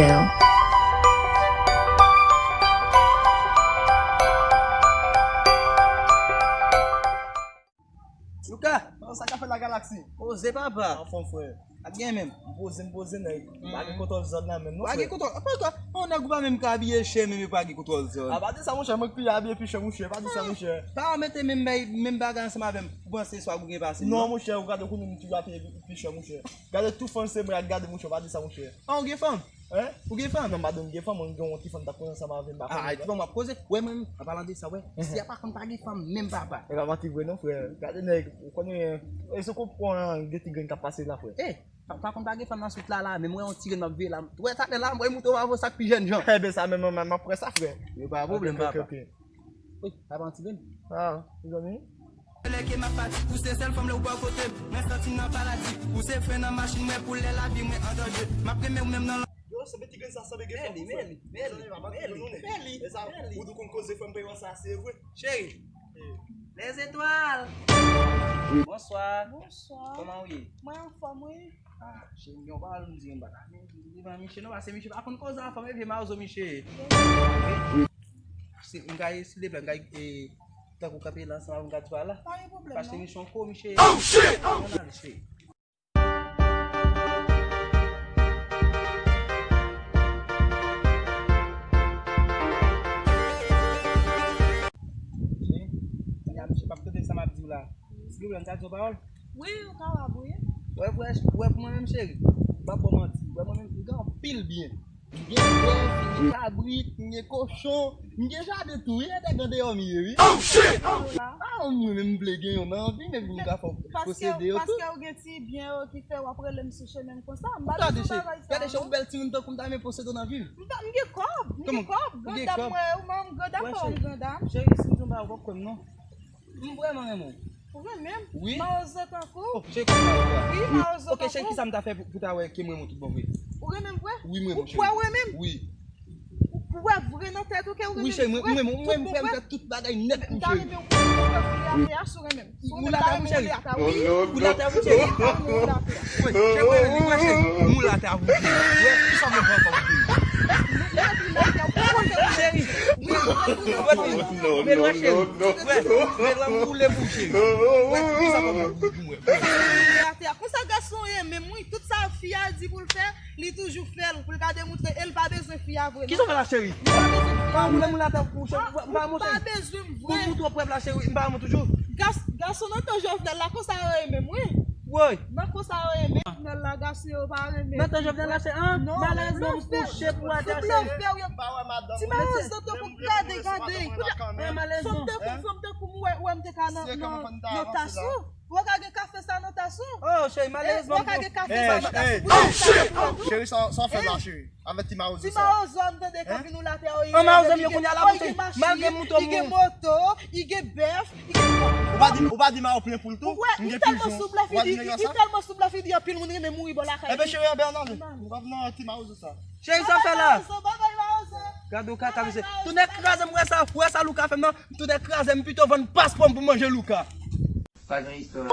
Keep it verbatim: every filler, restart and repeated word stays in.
Louka, sa k ap fèt la Galaxy? Poze papa. Anfòm frè. Ap gen menm. M poze, m poze nèg. Pa gen kontwòl zòn nan menm non frè. Pa gen kontwòl. Pòkò? Yon nèg ou pa menm ka abiye chè menm yo pa gen kontwòl zòn. A pa di sa monchè, mwen k pi abiye pi chè monchè, pa di sa monchè. Pa mete menm bay, menm bagay ansanm avè m. Ou panse swa ou gen pase m non. Non monchè, ou gade kounye m toujou abiye pi chè monchè. Gade tou fanse mwen ak gade monchè, pa di sa monchè. An ou gen fanm? Hein? Ou gen fanm? Non, madanm gen fanm, mwen gen yon ti fanm t ap koze ansanm avè m. Ah, ti fanm w ap koze? Wè mwen, an palan de sa, wè. Si a pa konn pa gen fanm, menm papa. E pa manti vre non, frè. Gade nèg, ou konnen, e sou konprann gen ti grenn k ap pase la, frè. Eh, pa, pa konn pa gen fanm nan sout la, la, men mwen yon ti grenn m ap veye la. Wè, talè la, mwen moute w avè w sa k pi jèn jan. Eben, sa menm, mwen, m ap wè sa, frè. Yo, pa pwoblèm, papa. Ok, ok, ok. Wi, papa, yon ti grenn. Ah, mezanmi. Lè ke m ap pati, ou se sèl fanm lè ou bò kote m. Mwen santi m nan paradi. Ou se fren nan machin mwen pou lè lavi mwen an danje. M ap renmen ou menm nan. Yo, se beti grenn sa sanble gen fanm, frè. Meli, meli, meli. Meli, meli. E sa, ou di konn koze frè m, pa yon sa, se vre. Cheri. Les étoiles. Bonswa. Bonswa. Kòman ou ye? Mwen anfòm, wi. Ah, cheri, m gen yon pawòl m di, m pa ka menm di devan Miche non, paske Miche pa konn koze anfòm, e vye mawozo Miche. Se, m ka, silvouplè, m ka, e, tankou kanpe la ansanm avè m, m ka di pa la. Pa gen pwoblèm, non. Paske Miche yon ko, Miche. Oh, shit! Ann ale, cheri. Cheri, kounya, Miche p ap tande sa m ap di w la. Silvouplè, m ka di yon pawòl? Wi, ou kapab, wi. Wè, wè, wè, pou mwen menm, cheri, m p ap ba w manti. Wè, mwen menm, m gen anpil byen. M gen bèf, m gen kabrit, m gen kochon, m gen jaden tou, wi, e dèk andeyò m ye, wi. Oh, shit! Ah, mwen menm, m vle gen yon nan anvi, men pou m ka fè w posede yo tou. Paske w gen ti byen yo ki fè w ap rele m sou chemen m konsa, m pa bezwen bagay sa yo. Gade, cheri, ou bèl timoun tankou m ta renmen posede w nan vi m. M pa, m gen kòb, m gen kòb, grandam mwen, ou menm, grandam pa w, m grandam. Cheri, si m di w m pa, ou p ap kwè m, non. M vrèman renmen w. Ou renmen m? Wi. Mawozo tankou? Oh, cheri, kòman w ye? Wi, mawozo tankou. Ok, cheri, kisa m ta fè pou, pou ta wè ke m renmen w tout bon vre? Ou renmen m vre? Wi, m renmen w, cheri. Ou kwè w renmen m? Wi. Ou, ou wè vre nan tèt ou ke ou renmen m vre? Wi, cheri, mwen, mwen, mwen, m prè m fè tout bagay nèt pou cheri. M ta renmen w konnen koulye atè a si w renmen m. Si w renmen m, ta renmen w woule atè a, wi. Woule atè a pou cheri. M ta renmen w woule atè a. Wi, cheri, wi, wi, cheri. M woule atè a pou cheri. Wè, kisa mwen pran kòm cheri? Cheri, wi, wi, wi, cheri. Wè, men lwen, cheri. Wè, men lwen, m woule pou cheri. Wè, kisa mwen pran pou mwen? Atè a. Konsa gason renmen m, wi. Tout sa fi a di pou l fè, li toujou fè l, pou l ka demontre, e l pa bezwen fi a vre, non. Kisa w fè la, cheri? Li pa bezwen fi a vre. Mwen, mwen atè pou cheri. Ou pa bezwen m vre. Pou, pou twòp prèv la, cheri, m pa renmen w toujou. Gas-, gason nan tan Jovenel la, konsa yo renmen m, wi. Woy. Nan konsa yo renmen Jovenel la, gason yo pa renmen fi vre. Nan tan Jovenel la, cheri, an? Non, malèzman, m kouche pou atè, cheri. Ti mawozo tankou gade, gade. Fanm tankou m, wè, wè, m te ka nan, nan, nan tas ou. Ou wè ka gen kafe sa nan tas ou? Oh, cheri, malèzman. Ou wè ka gen kafe sa nan tas ou. Oh, shit! Cheri, sa, sa w fè la, cheri? Avèk ti mawozo sa. Ti mawozo a m tande k ap vin ou latè, oh, an mawozo m yo kounye a la pou cheri. Malgre m moute m. Li gen moto, li gen bèf, li gen... Ou pa di, ou pa di mawo plen poul tou? M gen pijon. Ou pa di nèg la sa? Li tèlman souple, li tèlman souple, li di anpil moun renmen mouri bò lakay li. Enben, cheri, enben, ann ale. Ou pa nan ti mawozo sa. Cheri, sa w fè la? Babay mawozo, babay mawozo. Gade w kaka, mesye. Tounen kraze m, wè sa, wè sa Louka fè m nan. Tounen kraze m, pito vann paspò m pou manje Louka. Pa gen istwa.